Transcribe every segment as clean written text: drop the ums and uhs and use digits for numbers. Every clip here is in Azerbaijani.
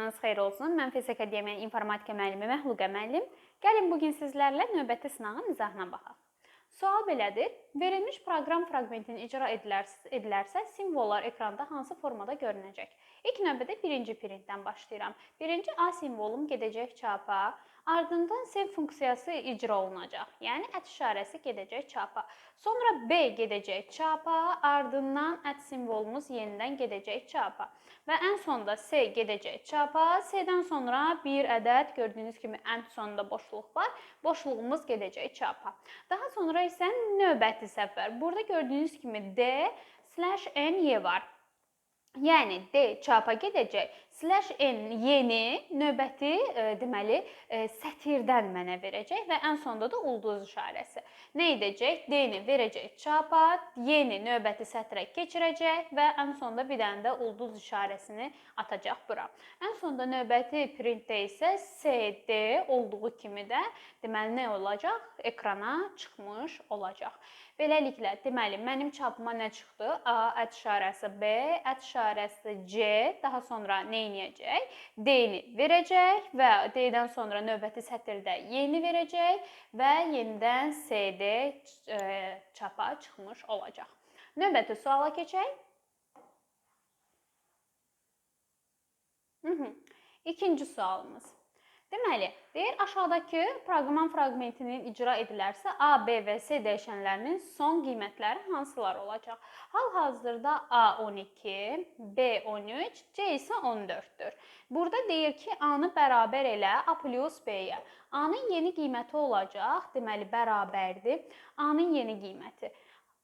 Axşamınız xeyir olsun. Mən Fizik Akademiya İnformatika müəllimi Məhluqə müəllim. Gəlin bu gün sizlərlə növbəti sınağın izahına baxaq. Sual belədir. Verilmiş proqram fraqmentinin icra edilərsə, simvollar ekranda hansı formada görünəcək? İlk növbədə birinci printdən başlayıram. Birinci A simvolum gedəcək çapa, ardından S funksiyası icra olunacaq. Yəni ət işarəsi gedəcək çapa. Sonra B gedəcək çapa, ardından ət simvolumuz yenidən gedəcək çapa. Və ən sonda C gedəcək çapa. C-dən sonra bir ədəd gördüyünüz kimi ən sonda boşluq var. Boşluğumuz gedəcək çapa. Daha sonra isə növbəti səfər. Burada gördüyünüz kimi D slash N Y var. Yəni D çapa gedəcək, slash N yeni növbəti deməli sətirdən mənə verəcək və ən sonda da ulduz işarəsi. Nə edəcək? D-ni verəcək çapa, yeni növbəti sətrə keçirəcək və ən sonda bir dənə də ulduz işarəsini atacaq bura. Ən sonda növbəti printdə isə SD olduğu kimi də deməli nə olacaq? Ekrana çıxmış olacaq. Beləliklə, deməli mənim çapıma nə çıxdı? A ət işarəsi, B ət işarəsi, C, daha sonra nə edəcək? D-ni verəcək və D-dən sonra növbəti sətirdə yeni verəcək və yenidən CD çapa çıxmış olacaq. Növbəti suala keçək. İkinci sualımız. Deməli, deyir aşağıdakı proqram fraqmentinin icra edilərsə A, B və C dəyişənlərinin son qiymətləri hansılar olacaq? Hal-hazırda A 12, B 13, C isə 14-dür. Burada deyir ki, A-nı bərabər elə A plus B-yə. A-nın yeni qiyməti olacaq, deməli bərabərdir. A-nın yeni qiyməti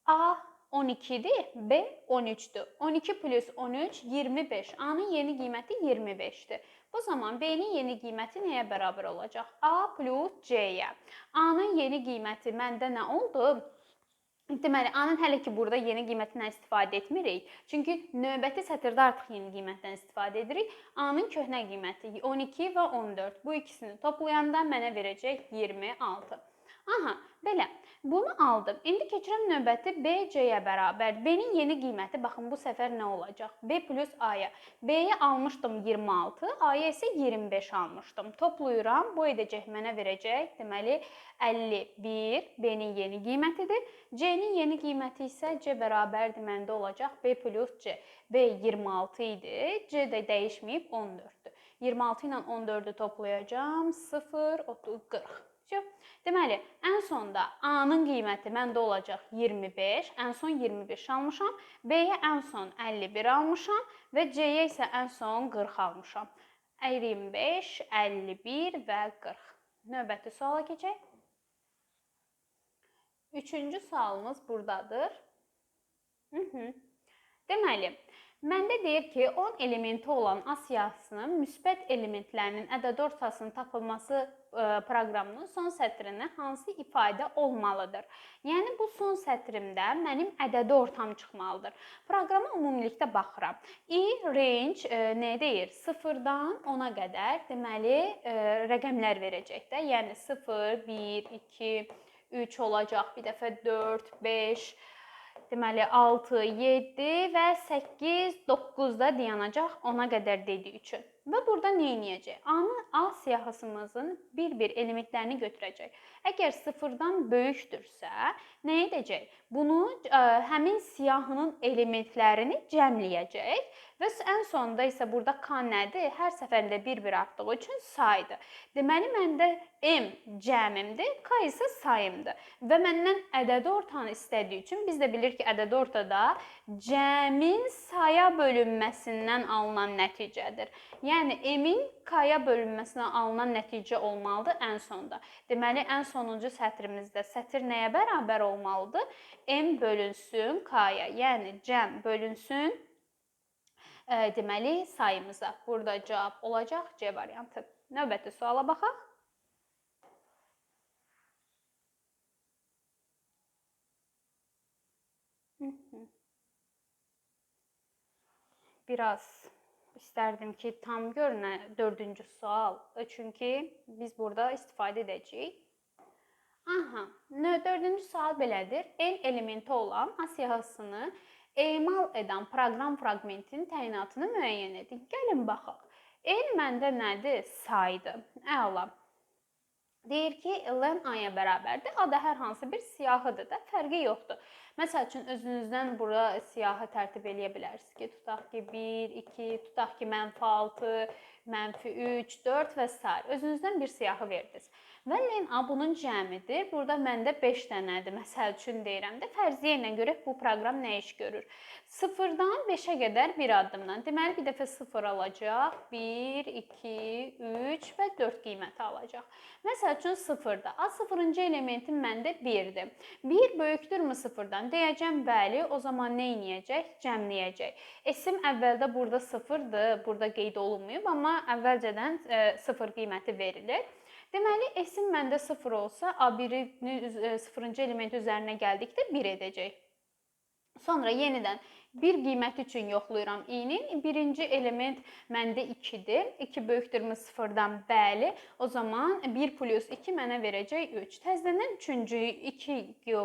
A 12-dir, B 13-dür. 12 plus 13, 25. A-nın yeni qiyməti 25-dir. Bu zaman B-nin yeni qiyməti nəyə bərabər olacaq? A plus C-yə. A-nın yeni qiyməti məndə nə oldu? Deməli, A-nın hələ ki burada yeni qiymətindən istifadə etmirik. Çünki növbəti sətirdə artıq yeni qiymətdən istifadə edirik. A-nın köhnə qiyməti 12 və 14. Bu ikisini toplayanda mənə verəcək 26. Aha, belə. Bunu aldım. İndi keçirəm növbəti B, C-yə bərabər. B-nin yeni qiyməti, baxın bu səfər nə olacaq? B plus A-ya. B-yə almışdım 26, A-ya isə 25 almışdım. Toplayıram. Bu edəcək, mənə verəcək. Deməli, 51 B-nin yeni qiymətidir. C-nin yeni qiyməti isə C bərabərdir, məndə olacaq B plus C. B 26 idi, C də dəyişməyib 14-dür. 26 ilə 14-ü toplayacağam. 0, 30, 40. Deməli, ən sonda A-nın qiyməti məndə olacaq 25, ən son 25 almışam, B-yə ən son 51 almışam və C-yə isə ən son 40 almışam. 25, 51 və 40. Növbəti suala keçək. Üçüncü sualımız buradadır. Deməli, məndə deyir ki, 10 elementi olan A siyahısının müsbət elementlərinin ədədi ortasının tapılması proqramının son sətrinə hansı ifadə olmalıdır? Yəni, bu son sətrimdə mənim ədədi ortam çıxmalıdır. Proqrama ümumilikdə baxıram. I range nə deyir? 0-dan 10-a qədər deməli, rəqəmlər verəcək də. Yəni, 0, 1, 2, 3 olacaq, bir dəfə 4, 5, deməli 6, 7 və 8, 9-da dayanacaq 10-a qədər dediyi üçün. Və burada nə edəcək? A-nı A siyahısımızın bir-bir elementlərini götürəcək. Əgər 0-dan böyükdürsə, nə edəcək? Bunu həmin siyahının elementlərini cəmləyəcək və ən sonda isə burada K nədir? Hər səfərində bir-bir artdığı üçün saydır. Deməli, məndə M cəmimdir, K isə sayımdır. Və məndən ədədi ortanı istədiyi üçün biz də bilirik ki, ədədi ortada cəmin saya bölünməsindən alınan nəticədir. Yəni, M-in K-ya bölünməsinə alınan nəticə olmalıdır ən sonda. Deməli, ən sonuncu sətrimizdə sətir nəyə bərabər olmalıdır? M bölünsün K-ya, yəni cəm bölünsün deməli, sayımıza. Burada cavab olacaq C variantı. Növbəti suala baxaq. Biraz istərdim ki, tam görünə dördüncü sual. Çünki biz burada istifadə edəcəyik. Aha, dördüncü sual belədir. N elementi olan A siyahısını emal edən proqram fraqmentinin təyinatını müəyyən edin. Gəlin baxaq. N məndə nədir? Saydır. Əla. Deyir ki, len A-ya bərabərdir. A da hər hansı bir siyahıdır da, fərqi yoxdur. Məsəl üçün, özünüzdən bura siyahı tərtib eləyə bilərsiniz ki, tutaq ki, 1, 2, tutaq ki, -6, -3, 4 və s. Özünüzdən bir siyahı verdiniz. Və len A bunun cəmidir. Burada məndə 5 dənədir. Məsəl üçün deyirəm də, fərziyyə ilə görək bu proqram nə iş görür. 0-dan 5-ə qədər bir addımdan. Deməli, bir dəfə 0 alacaq. 1, 2, 3 və 4 qiyməti alacaq. Məsəl üçün 0-da. A 0-cı elementim məndə 1-dir. 1 böyükdürmü 0-dan? Deyəcəm, bəli. O zaman nə eləyəcək? Cəmləyəcək. S-im əvvəldə burada 0-dır. Burada qeyd olunmayıb, amma əvvəlcədən 0 qiyməti verilir. Deməli, S-im məndə 0 olsa, A1-in 0-cı elementi üzərinə gəldikdə 1 edəcək. Sonra yenidən bir qiymət üçün yoxlayıram i-nin. Birinci element məndə 2-dir. 2 böyükdürmü 0-dan? Bəli. O zaman 1 plus 2 mənə verəcək 3. Təzədən üçüncü 2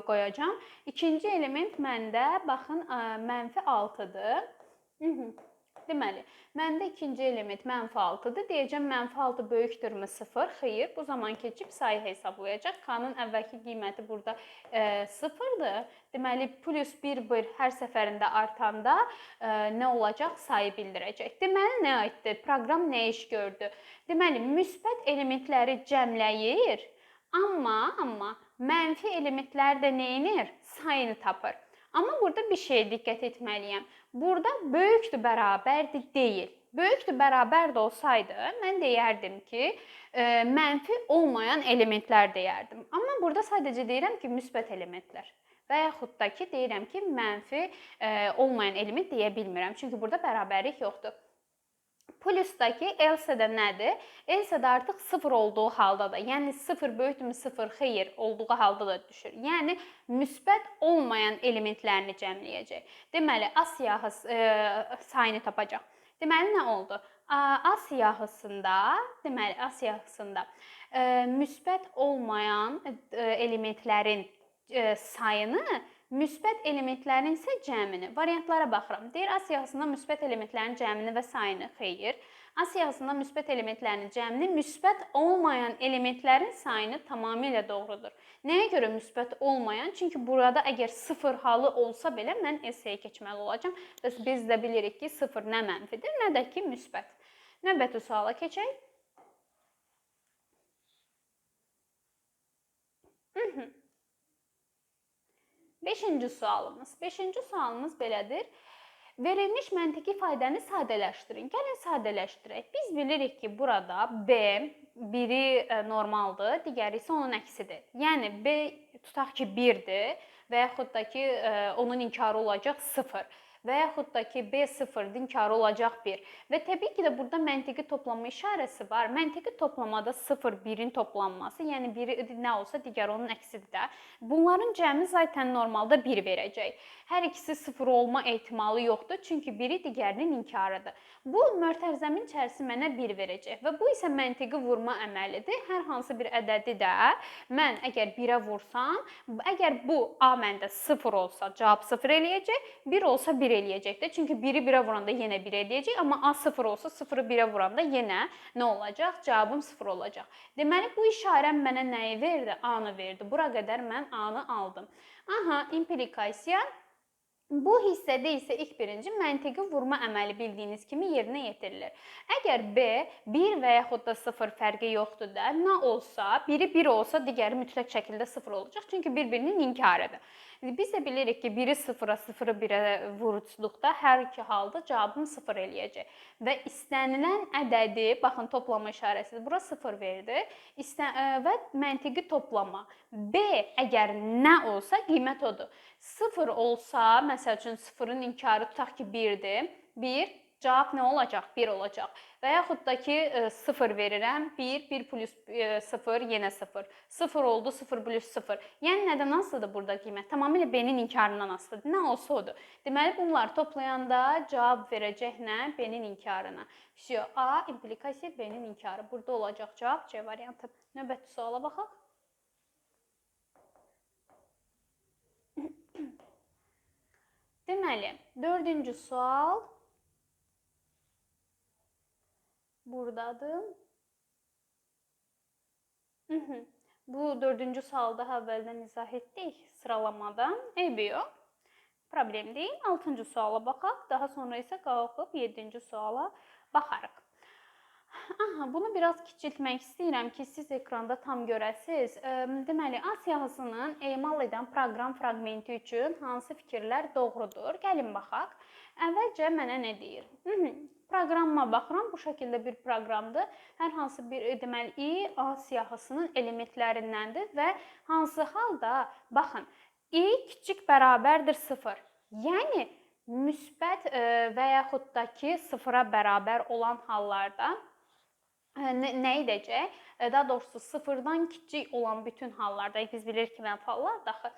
qoyacağam. İkinci element məndə, baxın, -6-dır. Deməli, məndə ikinci element -6-dır. Deyəcəm, -6 böyükdürmü 0? Xeyr. Bu zaman keçib sayı hesablayacaq. K-nın əvvəlki qiyməti burada 0-dır. Deməli, plus 1, 1 hər səfərində artanda nə olacaq? Sayı bildirəcək. Deməli, nə aiddir? Proqram nə iş gördü? Deməli, müsbət elementləri cəmləyir, amma mənfi elementlər də nə edir? Sayını tapır. Amma burada bir şeyə diqqət etməliyəm. Burada böyükdür bərabərdir deyil. Böyükdür bərabər də olsaydı, mən deyərdim ki, mənfi olmayan elementlər deyərdim. Amma burada sadəcə deyirəm ki, müsbət elementlər. Və yaxud da ki, deyirəm ki, mənfi olmayan element deyə bilmirəm. Çünki burada bərabərlik yoxdur. Plusdakı else-də nədir? Else-də artıq 0 olduğu halda da, yəni 0 böyükdürmü 0 xeyir olduğu halda da düşür. Yəni müsbət olmayan elementlərini cəmləyəcək. Deməli, A siyahı sayını tapacaq. Deməli, nə oldu? A siyahısında, deməli, A siyahısında müsbət olmayan elementlərin sayını, müsbət elementlərin isə cəmini. Variantlara baxıram. Deyir, A siyahısında müsbət elementlərin cəmini və sayını. Xeyir. A siyahısında müsbət elementlərin cəmini, müsbət olmayan elementlərin sayını tamamilə doğrudur. Nəyə görə müsbət olmayan? Çünki burada əgər 0 halı olsa belə mən S-yə keçməli olacağam. Bəs biz də bilirik ki, 0 nə mənfidir, nə də ki müsbət. Növbəti suala keçək. Beşinci sualımız. Beşinci sualımız belədir. Verilmiş məntiqi ifadəni sadələşdirin. Gəlin sadələşdirək. Biz bilirik ki, burada B biri normaldır, digəri isə onun əksidir. Yəni B tutaq ki 1-dir və yaxud da ki onun inkarı olacaq 0. Və yaxud da ki B 0-dır, inkarı olacaq 1. Və təbii ki də burada məntiqi toplama işarəsi var. Məntiqi toplamada 0, 1-in toplanması, yəni biri nə olsa digəri onun əksidir də. Bunların cəmi zaten normalda 1 verəcək. Hər ikisi 0 olma ehtimalı yoxdur, çünki biri digərinin inkarıdır. Bu mötərizəmin içərisi mənə 1 verəcək və bu isə məntiqi vurma əməlidir. Hər hansı bir ədədi də mən əgər 1-ə vursam, əgər bu A məndə 0 olsa cavab 0 eləyəcək, 1 olsa 1 eləyəcək də. Çünki 1-i 1-ə vuranda yenə 1 eləyəcək, amma A 0 olsa 0-ı 1-ə vuranda yenə nə olacaq? Cavabım 0 olacaq. Deməli, bu işarəm mənə nəyi verdi? A-nı verdi. Bura qədər mən A-nı aldım. Aha, implikasiya. Bu hissədə isə ilk birinci məntiqi vurma əməli bildiyiniz kimi yerinə yetirilir. Əgər B 1 və yaxud da 0 fərqi yoxdur da, nə olsa, biri 1 olsa, digəri mütləq şəkildə 0 olacaq. Çünki bir-birinin inkarıdır. Biz də bilirik ki, biri 0-a, 0-ı 1-ə vurduqda hər iki halda cavabım 0 eləyəcək. Və istənilən ədədi, baxın toplama işarəsidir, bura 0 verdi və məntiqi toplama. B əgər nə olsa, qiymət odur. 0 olsa, məsəl üçün 0-ın inkarı tutaq ki 1-dir. 1, cavab nə olacaq? 1 olacaq. Və yaxud da ki 0 verirəm, 1, 1 plus 0, yenə 0. 0 oldu, 0 plus 0. Yəni nədən asılıdır burada qiymət? Tamamilə B-nin inkarından asılıdır. Nə olsa odur. Deməli, bunları toplayanda cavab verəcək nə? B-nin inkarına. Vsyo, A implikasiya B-nin inkarı. Burada olacaq cavab C variantı. Növbəti suala baxaq. Deməli, dördüncü sual. Buradadır. Bu 4-cü sualı daha əvvəldən izah etdik sıralamada. Eybi yox. Problem deyil. 6-cı suala baxaq. Daha sonra isə qalxıb 7-ci suala baxarıq. Aha, bunu biraz kiçiltmək istəyirəm ki, siz ekranda tam görəsiniz. Deməli, A siyahısının emal edən proqram fraqmenti üçün hansı fikirlər doğrudur? Gəlin baxaq. Əvvəlcə mənə nə deyir? Proqramıma baxıram. Bu şəkildə bir proqramdır. Hər hansı bir, deməli, I A siyahısının elementlərindəndir və hansı halda, baxın, I kiçik bərabərdir 0. Yəni, müsbət və yaxud da ki, 0-a bərabər olan hallarda nə edəcək? Daha doğrusu, 0-dan kiçik olan bütün hallarda, biz bilirik ki, mənfi hallar daxı,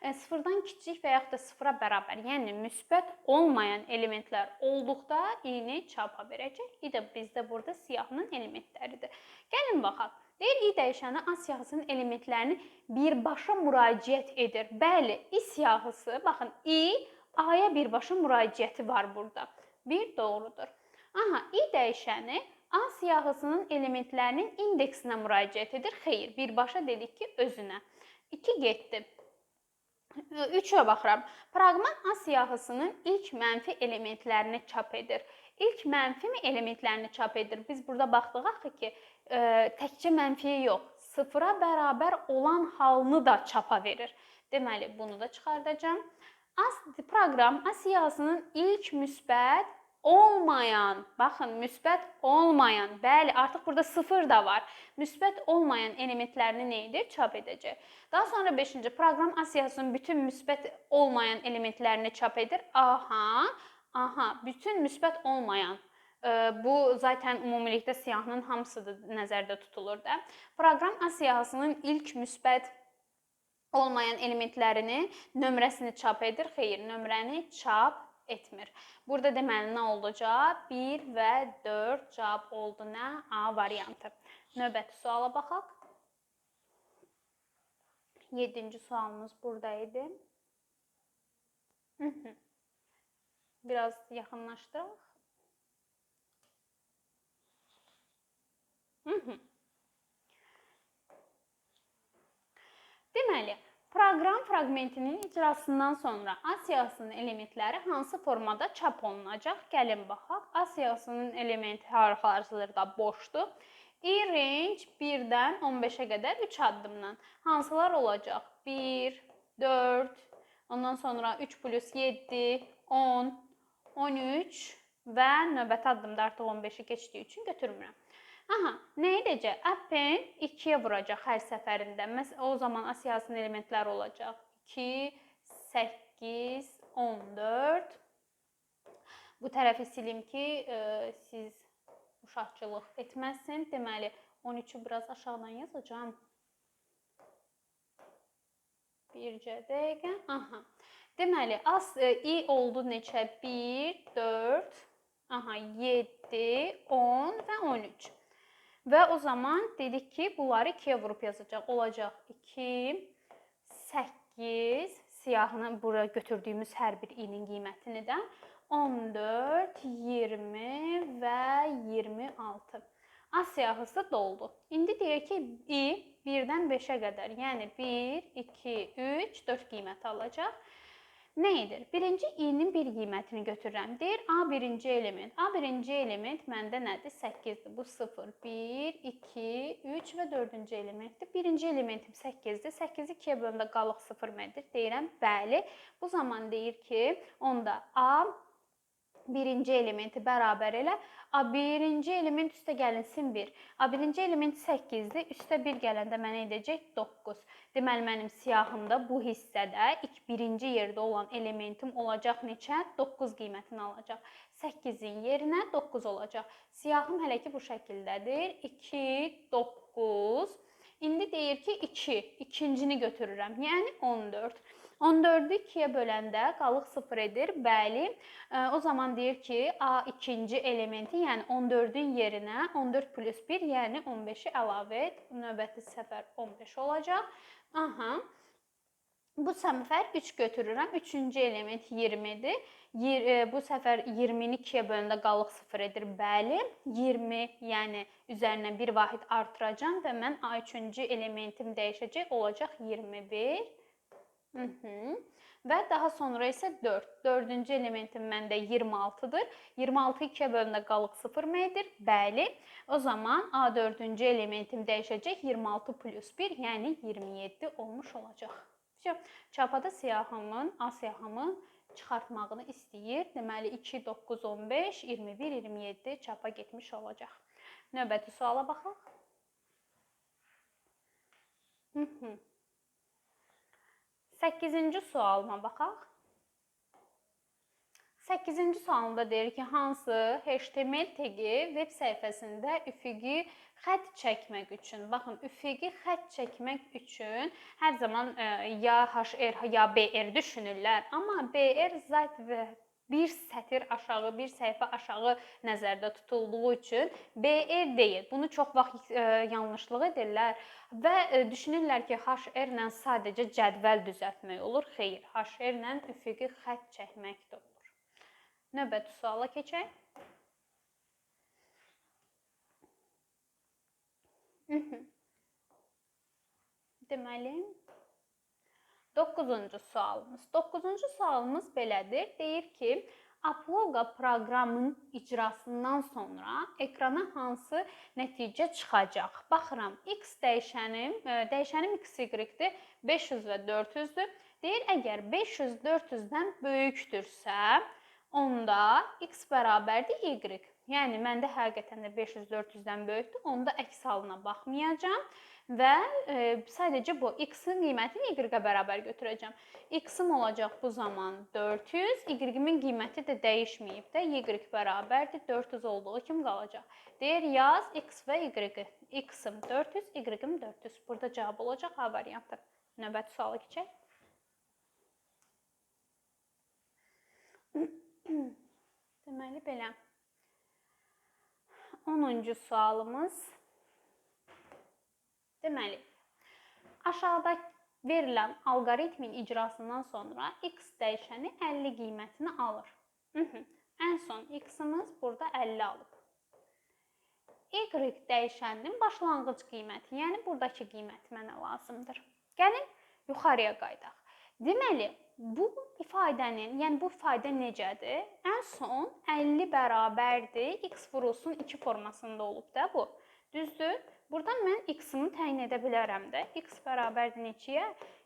0-dan kiçik və yaxud da 0-a bərabər, yəni müsbət olmayan elementlər olduqda i-ni çapa verəcək. I də bizdə burada siyahının elementləridir. Gəlin baxaq. Deyir, i dəyişəni A siyahısının elementlərini birbaşa müraciət edir. Bəli, i siyahısı, baxın, i A-ya birbaşa müraciəti var burada. Bir doğrudur. Aha, i dəyişəni A siyahısının elementlərinin indeksinə müraciət edir. Xeyr, birbaşa dedik ki, özünə. 2 getdi. 3-ə baxıram. Praqman A siyahısının ilk mənfi elementlərini çap edir. İlk mənfi mi elementlərini çap edir? Biz burada baxdıq axı ki, təkcə mənfiyə yox, 0-a bərabər olan halını da çapa verir. Deməli, bunu da çıxardacağam. Proqram A siyahısının ilk müsbət olmayan, baxın, müsbət olmayan, bəli, artıq burada 0 da var. Müsbət olmayan elementlərini nə edir? Çap edəcək. Daha sonra 5-ci proqram A siyahısının bütün müsbət olmayan elementlərini çap edir. Aha, aha, bütün müsbət olmayan. Bu zaten ümumilikdə siyahının hamısı da nəzərdə tutulur da. Proqram A siyahısının ilk müsbət olmayan elementlərini, nömrəsini çap edir. Xeyr, nömrəni çap etmir. Burada deməli nə oldu cavab? 1 və 4 cavab oldu nə? A variantı. Növbəti suala baxaq. 7-ci sualımız burada idi. Biraz yaxınlaşdıraq. Deməli, proqram fraqmentinin icrasından sonra A siyahısının elementləri hansı formada çap olunacaq? Gəlin baxaq. A siyahısının elementi hal-hazırda boşdur. I range 1-dən 15-ə qədər 3 addımdan. Hansılar olacaq? 1, 4, ondan sonra 3 plus 7, 10, 13 və növbəti addımda artıq 15-i keçdiyi üçün götürmürəm. Aha, nə edəcək? Append 2-yə vuracaq hər səfərində. Məsələn, o zaman A siyahısının elementləri olacaq. 2, 8, 14. Bu tərəfi silim ki, siz uşaqçılıq etməzsin. Deməli, 13-ü biraz aşağıdan yazacağam. Bircə dəqiqə. Aha. Deməli, i oldu neçə? 1, 4, aha, 7, 10 və 13. Və o zaman dedik ki, bunları 2-yə vurub yazacaq. Olacaq 2, 8, siyahını bura götürdüyümüz hər bir i-nin qiymətini də 14, 20 və 26. A siyahısı doldu. İndi deyir ki, i 1-dən 5-ə qədər, yəni 1, 2, 3, 4 qiyməti alacaq. Nə edir? Birinci i-nin bir qiymətini götürürəm. Deyir A birinci element. A birinci element məndə nədir? 8-dir. Bu 0, 1, 2, 3 və 4-cü elementdir. Birinci elementim 8-dir. 8-i 2-yə böləndə qalıq 0 mədir. Deyirəm, bəli. Bu zaman deyir ki, onda A birinci elementi bərabər elə. A birinci element üstə gəlinsin 1. A birinci element 8-dir. Üstə 1 gələndə mənə edəcək 9. Deməli, mənim siyahımda bu hissədə ilk birinci yerdə olan elementim olacaq neçə? 9 qiymətini alacaq. 8-in yerinə 9 olacaq. Siyahım hələ ki bu şəkildədir. 2, 9. İndi deyir ki, 2. İkincini götürürəm. Yəni 14. 14-ü 2-yə böləndə qalıq 0 edir. Bəli. O zaman deyir ki, A ikinci elementi, yəni 14-ün yerinə 14 plus 1, yəni 15-i əlavə et. Növbəti səfər 15 olacaq. Aha. Bu səfər 3 götürürəm. Üçüncü element 20-dir. Bu səfər 20-ni 2-yə böləndə qalıq 0 edir. Bəli, 20, yəni üzərinə bir vahid artıracağam və mən A3-cü elementim dəyişəcək, olacaq 21. Və daha sonra isə 4. Dördüncü elementim məndə 26-dır. 26 2-yə böləndə qalıq 0 mı edir? Bəli. O zaman A4-cü elementim dəyişəcək. 26 plus 1, yəni 27 olmuş olacaq. Çapada siyahımın, A siyahımın çıxartmağını istəyir. Deməli, 2, 9, 15, 21, 27 çapa getmiş olacaq. Növbəti suala baxaq. 8-ci sualıma baxaq. 8-ci sualında deyir ki, hansı HTML tegi web səhifəsində üfüqi xətt çəkmək üçün, baxın, üfüqi xətt çəkmək üçün hər zaman ya HR, ya BR düşünürlər. Amma BR zaten bir sətir aşağı, bir səhifə aşağı nəzərdə tutulduğu üçün BR deyil. Bunu çox vaxt yanlışlıq edirlər və düşünürlər ki, HR ilə sadəcə cədvəl düzəltmək olur. Xeyr, HR ilə üfüqi xətt çəkmək də olur. Növbəti suala keçək. Deməli, 9-cu sualımız. 9-cu sualımız belədir. Deyir ki, Uploga proqramın icrasından sonra ekrana hansı nəticə çıxacaq? Baxıram, X dəyişənim, dəyişənim XY-dir, 500 və 400-dür. Deyir, əgər 500 400-dən böyükdürsə, onda X bərabərdir Y. Yəni, məndə həqiqətən də 500 400-dən böyükdür, onda əks halına baxmayacağam və sadəcə bu X-in qiymətini Y-ə bərabər götürəcəm. X-im olacaq bu zaman 400, Y-imin qiyməti də dəyişməyib də, Y bərabərdir, 400 olduğu kimi qalacaq. Deyir, yaz X və Y-i. X-im 400, Y-im 400. Burada cavab olacaq A variantı. Növbəti suala keçək. Deməli, belə. 10-cu sualımız. Deməli, aşağıda verilən alqoritmin icrasından sonra X dəyişəni 50 qiymətini alır. Ən son X-imiz burada 50 alıb. Y dəyişəninin başlanğıc qiyməti, yəni buradakı qiymət mənə lazımdır. Gəlin, yuxarıya qayıdaq. Deməli, bu ifadənin, yəni bu ifadə necədir? Ən son 50 bərabərdir, X vurulsun 2 formasında olub da bu. Düzdür? Buradan mən X-imi təyin edə bilərəm də. X bərabərdir neçəyə?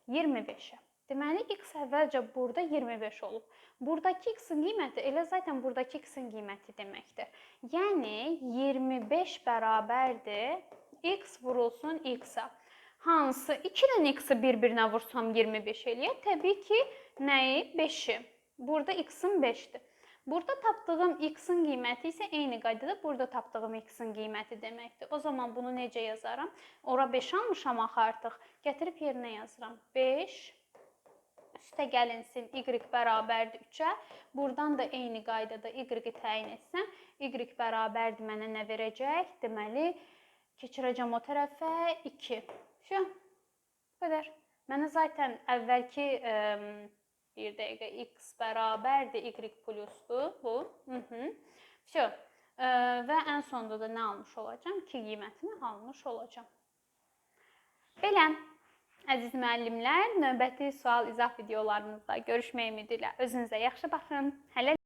25-ə. Deməli, X əvvəlcə burada 25 olub. Buradakı X-in qiyməti elə zaten buradakı X-in qiyməti deməkdir. Yəni, 25 bərabərdir X vurulsun X-a. Hansı 2 dənə X-i bir-birinə vursam 25 eləyər? Təbii ki, nəyi? 5-i. Burada X-in 5-dir. Burada tapdığım X-in qiyməti isə eyni qaydada burada tapdığım X-in qiyməti deməkdir. O zaman bunu necə yazaram? Ora 5 almışam axı artıq. Gətirib yerinə yazıram. 5 üstə gəlinsin Y bərabərdir 3-ə. Buradan da eyni qaydada Y-i təyin etsəm, Y bərabərdir mənə nə verəcək? Deməli, keçirəcəm o tərəfə 2. Şu, bu qədər. Mənə zaten əvvəlki bir dəqiqə X bərabərdir Y plusdur bu. Vəsə. Və ən sonda da nə almış olacağam? 2 qiymətini almış olacağam. Belə, əziz müəllimlər, növbəti sual izah videolarımızda görüşmək ümidi ilə özünüzə yaxşı baxın. Hələ